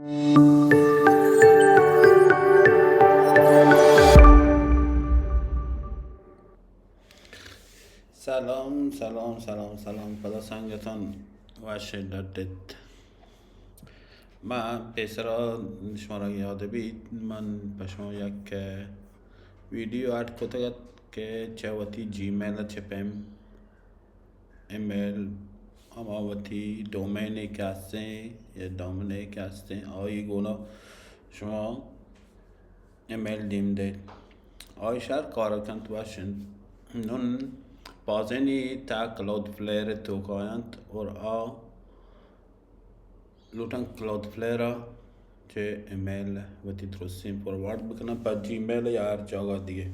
سلام، سلام، سلام، سلام. پدا سنگتان وش ڈڈت. من پیسرا شمارا یاد بیت، من پہ شما یک ویڈیو ایڈ کتگ ات کہ چہ وتی جی میل ءَ چہ پیم ای میل، ہما وتی ڈومین کہ ہستیں یا ڈومین کہ ہستیں، آئی گونا شما ای میل دیم دے. آئی شر کار کنت، وش انت. نون بازینی تا کلاؤڈ فلیئر توکا انت اور آ لوٹن کلاؤڈ فلیئر ءَ چہ ای میل وتی درستیں فارورڈ بکنن پہ جی میل یا ہر جاگہ دیگہ.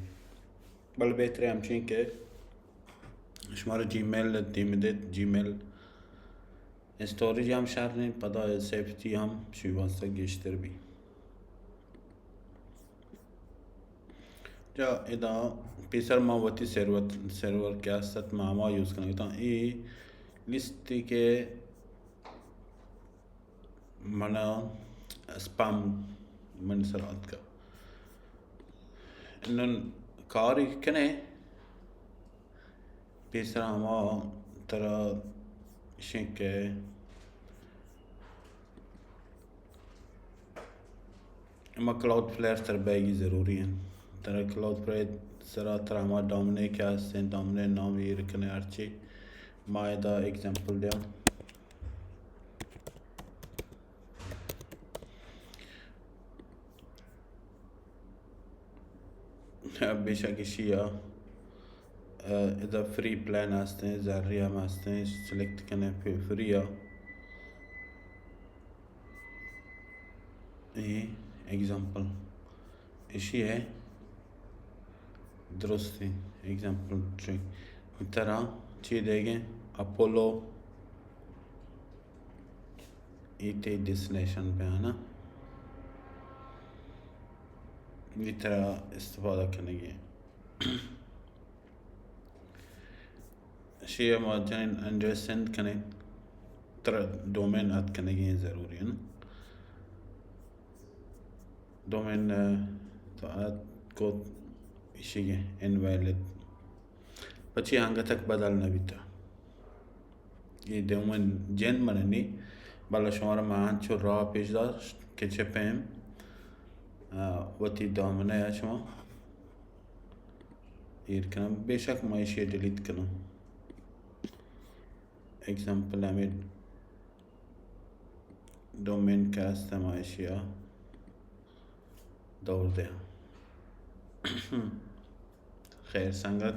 بلے بہتریں ہمچین کہ شمارا جی میل دیم دیت، جی میل اسٹوریج ہم شر نہ انت، پدا سیفٹی ہم شی واسطہ گیشتر بی. جا ادا پیسر ما وتی سرور، سرور کہ است ات، ما ہما یوز کنگ اتاں. اے لسٹ کہ من اسپام من سر آتکا. نن کاری کنے پیسر ہما ترا شنکہ ہما کلاؤڈ فلیئر سر بیگی ضروری انت. ترا کلاؤڈ فلیئر سرا ترا ہما ڈومین کہ ہستیں، ڈومین نام ایر کنے ہرچی. ما ادا ایگزامپل دیاں. بے شک ایشی ءَ، ادا فری پلان ہستیں، زری ہم ہستیں، سلیکٹ کنے فری ءَ. اے ایگزامپل ایشی ءِ درستیں ایگزامپل چوئیں. ترا چی دیگیں؟ اپولو، اے تئی ڈیسٹینیشن پہ آنا، اے ترا استفادہ کنگی. اشی ءَ ما جنین انڈرسٹینڈ کنیں، ترا ڈومین اد کنگی ضروری ہے نا. ڈومین، ءَ، تو اد کو ایشی انویلڈ. پچی انگت تک بدل نہ بیتا. اے دومن جند من نی، بلے شمارا من انچو راہ پیش داشت کہ چہ پیم، ءَ، وتی دامنہ ءَ شما ایر کناں. بے شک ما ایشی ڈیلیٹ کناں. ایگزامپل ہمیں ڈومین کہ است، ما ایشی ءَ دور دیاں. خیر سنگت،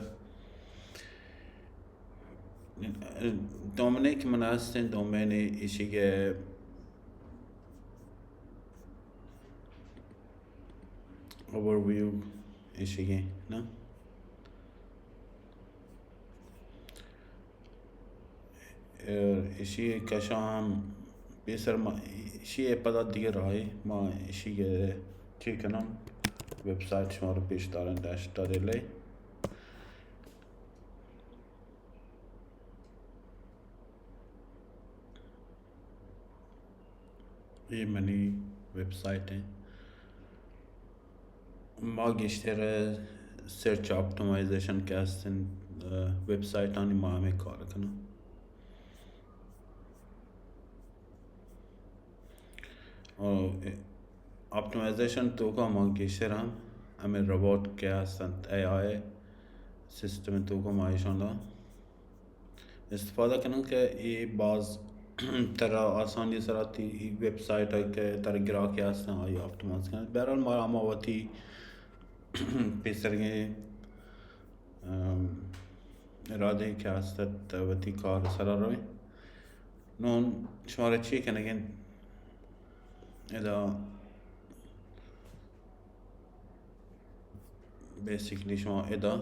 دومنے کہ من ہستیں، دومنے ایشی کہ اوور ویو ایشی کہ نا. ایشی کشاں پیسر ما، ایشی ءَ پدا دیگہ راہے ما ایشی ءَ چی کناں، ویب سائٹ شمارا پیش داریں، ڈیش ٹاریل ءِ. اے منی ویب سائٹ ایں. ما گیشتر سرچ آپٹمائزیشن کہ ہستن، ویب سائٹانی ما ہمیں کار کناں. اور آپٹمائزیشن توکا ما گیشتر ہم ہمیں روبوٹ کہ ہستن، اے آئی سسٹم توکا ما ایشان استفادہ کنن کہ اے باز ترا آسانی سرا تی ویب سائٹ ءَ کہ ترا گراہکے ہستن آئی آپٹمائز کنن. بہرحال ما ہما وتی پیسرگیں، ام، ارادے کہ ہست ات وتی کار سرا رویں. نون شمارا چی کنگیں؟ ادا بیسیکلی شما ادا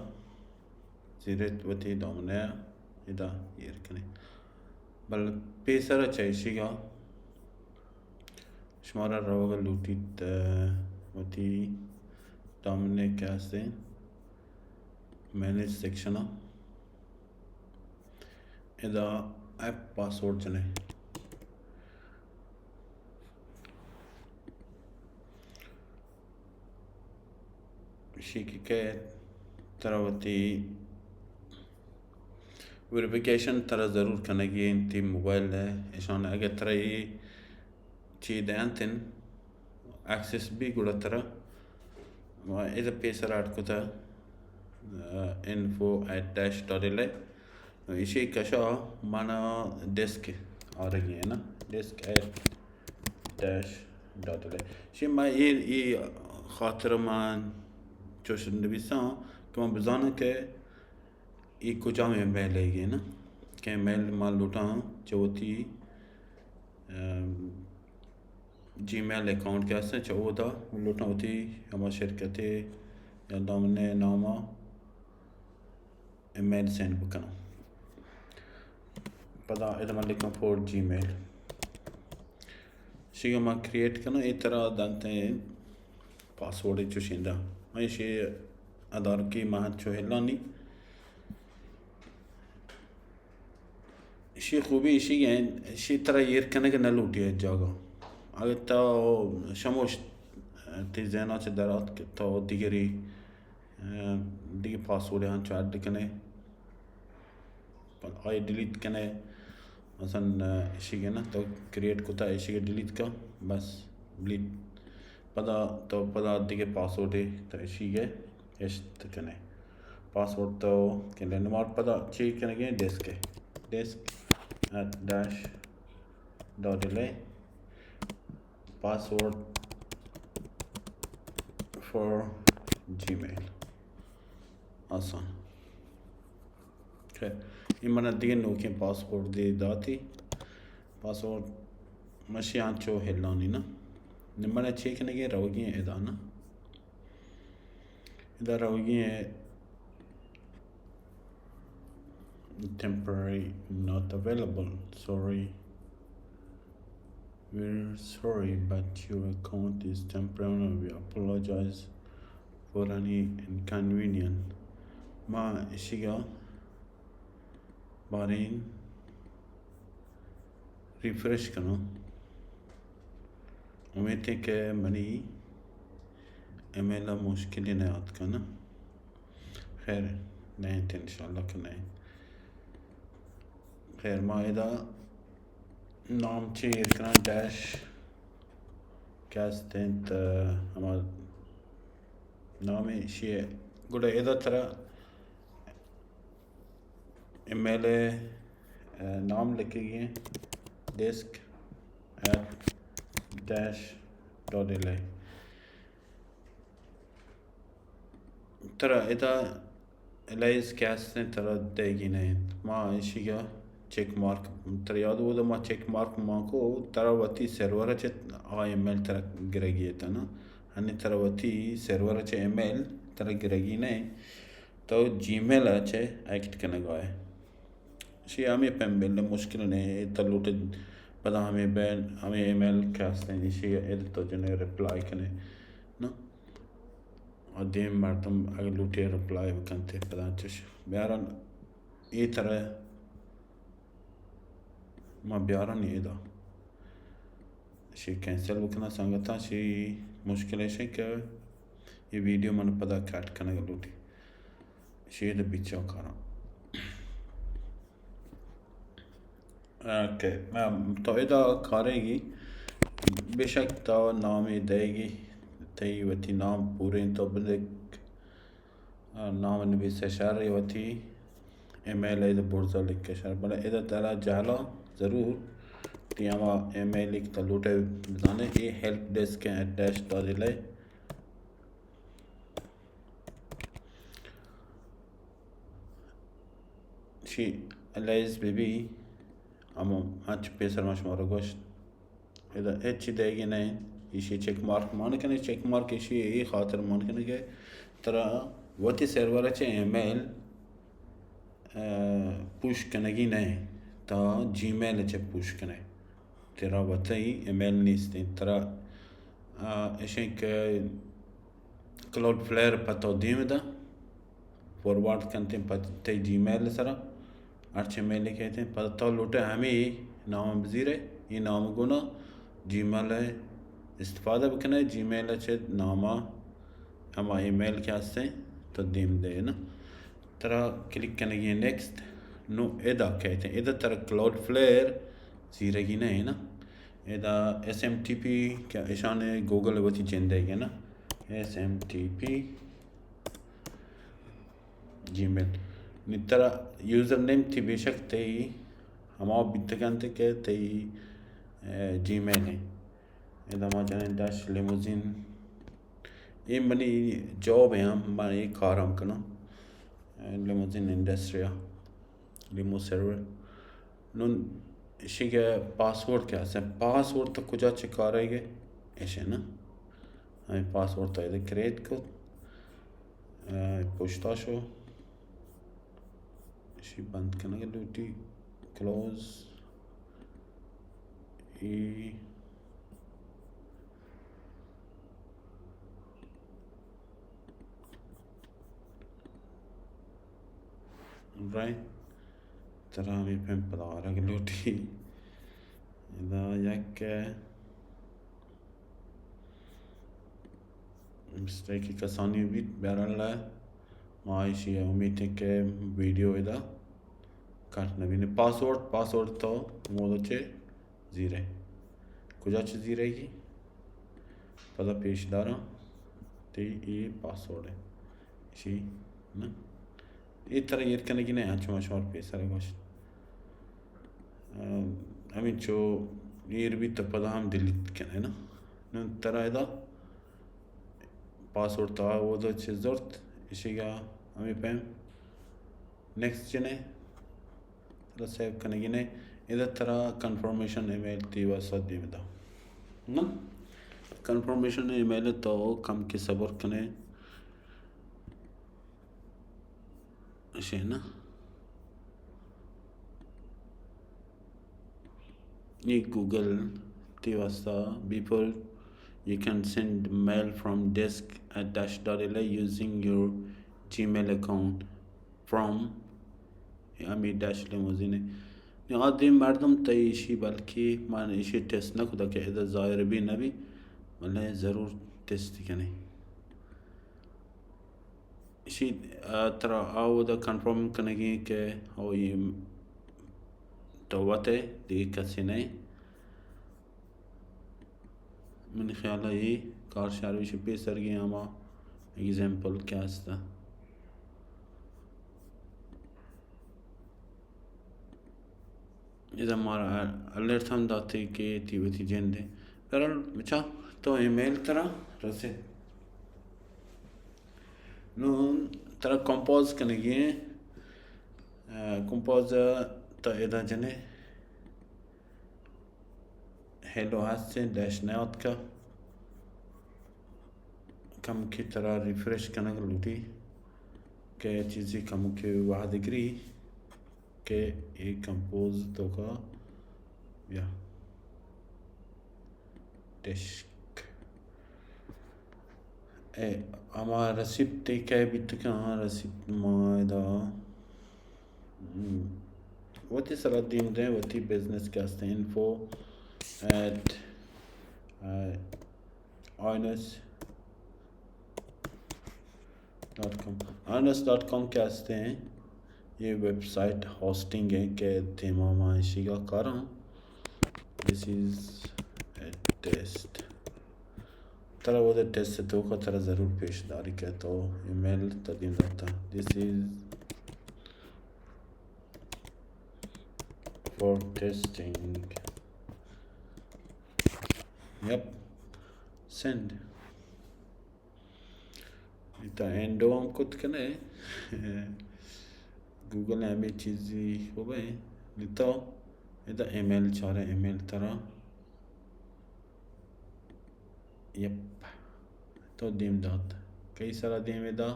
زیرت وتی دامنہ ءَ ادا ایر کنیں. بل پیسر ءَ چہ ایشی ءَ شمارا روگ ءَ لوٹیت، ءَ، وتی دامنہ کہ ہستیں مینیج سیکشن ءَ ادا ایپ پاسورڈ جنیں. شی کہ کہ ترا وتی ویریفیکیشن ترا ضرور کنگی انت تئی موبائل ءَ۔ اشان اگہ ترا اے چی دینتن ایکسس بی گڑا ترا ادا پیسر اڈ کتا، info at dash dot L I. ایشی کشا مانا ڈیسک آرگی ہے نا، desk at dash dot L I. شی ما اے، اے خاطر ما چوش نویساں کہ ما بزاناں کہ اے کجام ایمیل ءَ گے نا، کہ ایمیل ما لوٹاں چہ وتی، ام، جی میل اکاؤنٹ کہ ہستیں چہ اودا لوٹاں وتی ہما شرکتے یا دامنے ناما ایمیل سینڈ بکناں۔ پدا ادا من لکھاں فور جی میل۔ شیگا ما کریئیٹ کناں، اے ترا دنتیں پاسورڈ چوشیں دا۔ من ایشی ادارکی ما چو ہلانی۔ ایشی خوبی ایشی گیں، ایشی ترا ایر کنگ نہ لوٹی ہے جاگہ۔ اگر تو شموش تی ذہنا چہ درات کہ تو دیگری، اه، دیگه پاسورڈ ہنچو ایڈ کنے۔ پد آئی ڈیلیٹ کنے، مثلاً، اه، اشی گے نا، تو کریئیٹ کتا، اشی گے ڈیلیٹ کا، بس ڈیلیٹ۔ پدا تو پدا دیگه پاسورڈ تو اشی گے اشت کنے۔ پاسورڈ تو کہ لینڈ مارک پدا چی کنے گے ڈیسک ہے۔ Desk at dash dot L A. Password for Gmail. آسان۔ خیر، اے من دیگه نوکیں پاسورڈ دی داتی۔ پاسورڈ مشی آنچو ہلانی نا۔ نی من چی کنگی روگی ادا نا۔ ادا روگی ہے temporary not available, sorry. We're sorry, but your account is temporary. We apologize for any inconvenience. ما اشیگا باریں ریفریش کناں۔ امیت ایں کہ منی ایمیل ءَ مشکلی نہ آتکا نا۔ خیر، نہ انت، انشاءاللہ کہ نہ انت۔ خیر، ما ادا نام چی ایر کناں، ڈیش کہ است انت، ہما نام ایشی ہے۔ گڑا ادا ترا ایمیل ءِ، اه، نام لکھگی ہیں، desk at dash dot L I. ترا ادا ایل آئی کہ ہستیں ترا دئیگی نہ انت۔ ما ایشیگا چیک مارک، ترا یاد بود ما چیک مارک ما کو، ترا وتی سرور چہ آ ایمیل ترا گرگی اتنا۔ ہنی ترا وتی سرور چہ ایمیل ترا گرگی نہ انت۔ تو جی میل ءَ چہ ایکٹ کنگ ءَ ئے۔ ایشی ہمے پیم بل مشکل نہ اے، تو لوٹے پدا ہمے بین، ہمے ایمیل کہ ہستیں، ایشی ادا تو جنے ریپلائی کنے نا۔ اور دیم مردم اگر لوٹے ریپلائی بکنتے پدا چش بیارن۔ اے طرح ما بیارن ادا۔ ایشی کینسل بکناں سنگتاں، ایشی مشکل ایش کہ اے ویڈیو من پدا کٹ کنگ لوٹی۔ ایشی دے بچا کاراں۔ اوکے، تو ادا کارے گی، بے شک تو نامے دئے گی، تئی وتی نام پوریں تو بدک۔ نام نبیسہ شر، وتی ایمیل ءَ برزا لکھ شر، بلے ادا ترا جہلا ضرور تی ہما ایمیل کہ تو لوٹے بزانے، اے help desk at dash dot L I. شی ایلیز بی بی، ہما انچ پیسر ما شمارا گوشت۔ ادا ہچ دئیگی نہ انت۔ ایشی چیک مارک مان کنے، چیک مارک ایشی اے خاطر مان کنے کہ ترا وتی سرور چہ ایمیل، اه، پوش کنگی نہ انت، تا جی میل چہ پوش کنے۔ ترا وتی ایمیل نیست انت۔ ترا، اه، ایشیں کہ کلاؤڈ فلیئر پہ تو دیم دا۔ فارورڈ کنتیں پہ تئی جی میل سرا، ہرچ ایمیلے کیتیں، پدا تو لوٹے ہمے نام بزیرے، اے نام گونا جی میل استفادہ بکنے، جی میل چہ ناما ہما ای میل کہ ہستیں، تو دیم دے نا۔ ترا کلک کنگی نیکسٹ۔ نو ادا کہتے ہیں، ادا ترا کلاؤڈ فلیئر زیرگی نہ ہے نا۔ ادا ایس ایم ٹی پی کہ اشان گوگل وتی جندے گے نا۔ ایس ایم ٹی پی جی میل۔ نی ترا یوزر نیم تی بے شک تئی ہما بیتگ انت کہ تئی، اے، جی میل ہیں۔ ادا ما جنیں ڈیش لیموزین۔ اے منی جاب ہیں، ہم من اے کار ہم کناں۔ لیموزین انڈسٹری، لیمو سرور۔ نون اشی کہ پاسورڈ کہ ہستیں، پاسورڈ تو کجا چہ کارے گے؟ ایشے نا۔ ہمیں پاسورڈ تو ادا کریٹ کت۔ اے، پشتا شو۔ اشی بند کنگ لوٹی۔ کلوز۔ ای۔ رائٹ۔ ترا ہمیں پیم پدا آرگ لوٹی۔ ادا یک مسٹیک کسانی بیت، بہرحال ما ایشی امید ہیں کہ ویڈیو ادا کٹ نہ بینے۔ پاسورڈ، پاسورڈ تو مودا چے زیرے۔ کجا چہ زیرے گی؟ پدا پیش داراں۔ تئی اے پاسورڈ ہے۔ اشی نا۔ اے ترا ایر کنگی نہ، انچو ما شمار پیسر گوشت۔ ام، ہمینچو ایر بیت تو پدا ہم ڈیلیٹ کنے نا۔ نون ترا ادا پاسورڈ تا اودا چہ زرت، اشی گا ہمیں پیم نیکسٹ جنے۔ ترا سیو کنگی نے۔ ادا ترا کنفرمیشن ای میل تی واسطہ دیم دا۔ نا؟ کنفرمیشن ای میل تو کم کے صبر کنے۔ اشے نا۔ یہ گوگل تی واسطہ، before you can send mail from desk at dash dot L A using your Gmail account from ہمیں ڈیش لیموزین ہے۔ نی آ دیم مردم تئی ایشی بلکہ من ایشی ٹیسٹ نہ کتا کہ ادا ظاہر بھی نہ بھی، بلے ضرور ٹیسٹ کنے۔ ایشی، آ، ترا آ اودا کنفرم کنگی کہ او یہ تو وت ہے، دیگہ کسی نہیں۔ منی خیال ء اے کار شر، ایشی پیسرگیں ہما ایگزامپل کہ است۔ ادا مارا الرٹ ہم داتے کہ تی وتی جند ہے۔ بہرحال بچا تو ای میل ترا رسید۔ نو ترا کمپوز کنگی ہیں۔ آ، کمپوز تا ادا جنے۔ ہیلو ہستیں، ڈیش نیاتکا۔ کمکے ترا ریفریش کنگ لوٹی کہ چیزی کمکے وہد گری کہ اے کمپوز توکا بیا۔ ڈیسک۔ اے، ہما رسیپٹ تے کئے بیت کہ ہاں رسیپٹ ما ادا، ہم، وتی سرا دیم دیں، وتی بزنس کہ ہستیں، info at aines dot com. Aines dot com کہ ہستیں، یہ ویب سائٹ ہوسٹنگ ہے کہ دیما ما اشیگا کاراں۔ This is a test۔ ترا وہ ٹیسٹ توکا ترا ضرور پیش داری کہ تو ای میل تدیم داتا۔ This is for testing۔ یپ۔ سینڈ۔ ادا اینڈو ہم کت کنے۔ گوگل ء ہمے چیزی خوبیں۔ نی تو ادا ای میل چارے، ای میل ترا۔ یپ۔ تو دیم دات۔ کئی سرا دیم دا؟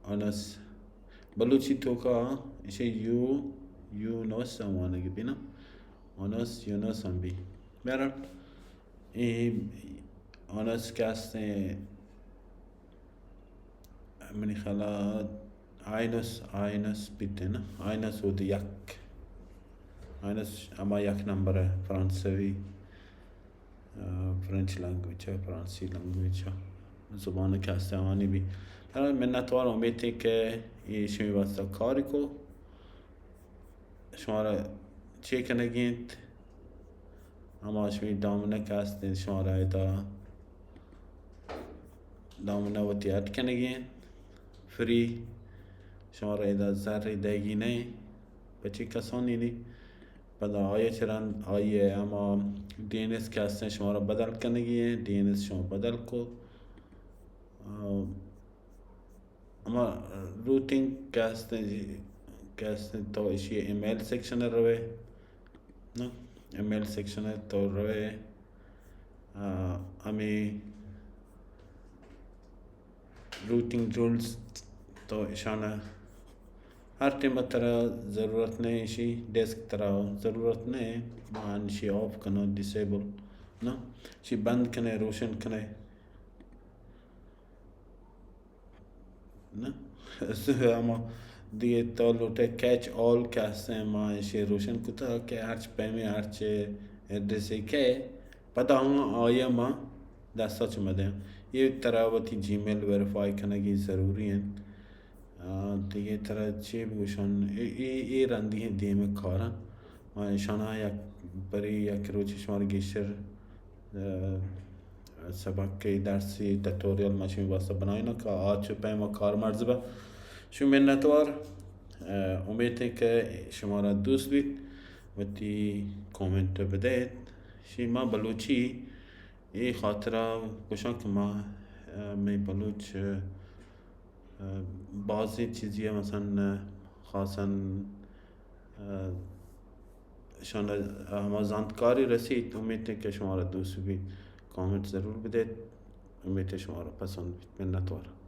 انس۔ بلوچی توکا ایشی یو، یونس ہم وانگی بینا۔ انس، یونس ہم بی۔ بہرحال، اے انس کہ ہستیں، منی خیالا آئنس، آئنس بیتیں نا، آئنس ہود یک۔ آئنس ہما یک نمبر ہے، فرانسوی۔ فرنچ لینگویج ءَ، فرانسی لینگویج ءَ، زبان کہ ہستیں آوانی بی. ترا منتوار، امیت ایں کہ اے شمے واسطہ کار کو. شمارا چے کنگی انت؟ ہما شمے دامنہ کہ ہست انت، شمارا ادا دامنہ وتی ایڈ کنگی انت. فری، شمارا ادا زر دئیگی نہ انت. پچی کسانی نی. پدا آئی چہ رند، آئی ہما ڈی این ایس کہ ہست انت، شمارا بدل کنگی انت. ڈی این ایس شما بدل کو. آ، ہما روٹنگ کہ ہست انت، کہ ہست انت، تو اشی ای میل سیکشن ءَ روئے. نا، ای میل سیکشن ءَ تو روئے. آ، ہمے روٹنگ رولز تو اشان ءَ ہر ٹائم ترا ضرورت نہ انت، اشی ڈیسک ترا ضرورت نہ انت، ما اشی آف کنو، ڈسیبل. نا، اشی بند کنے، روشن کنے. نا، ہما دیگہ تو لوٹے کیچ آل کہ ہستیں، ما اشی روشن کتا کہ ہرچ پیمیں، ہرچ ایڈریسے کہ پدا ہم آئی ما دستا چہ مدیں. یہ ترا وتی جی میل ویریفائی کنگی ضروری انت. آ، دیگہ ترا چے بگوشن، اے، اے، اے رندی ہیں دیم کارن. ما اشانا یک بری یک روچی شمار گیشتر، آ، سبق کے درسی ٹیوٹوریل ما شمی واسطہ بنائیں کہ آ چو پیما کار مرز با. شمی منتوار، آ، امیت ہے کہ شمارا دوست بیت، وتی کامنٹ بدیت. شی ما بلوچی اے خاطرا گوشاں کہ ما، آ، مئے بلوچ، آ، بازیں چیزی ءَ مثلاً، آ، خاصاً، آ، اشان ءَ ہما زانتکاری رسیت. امیت ہے کہ شمارا دوست بیت، کامنٹ ضرور بدیت. امیت ہے شمارا پسند بیت. منتوار.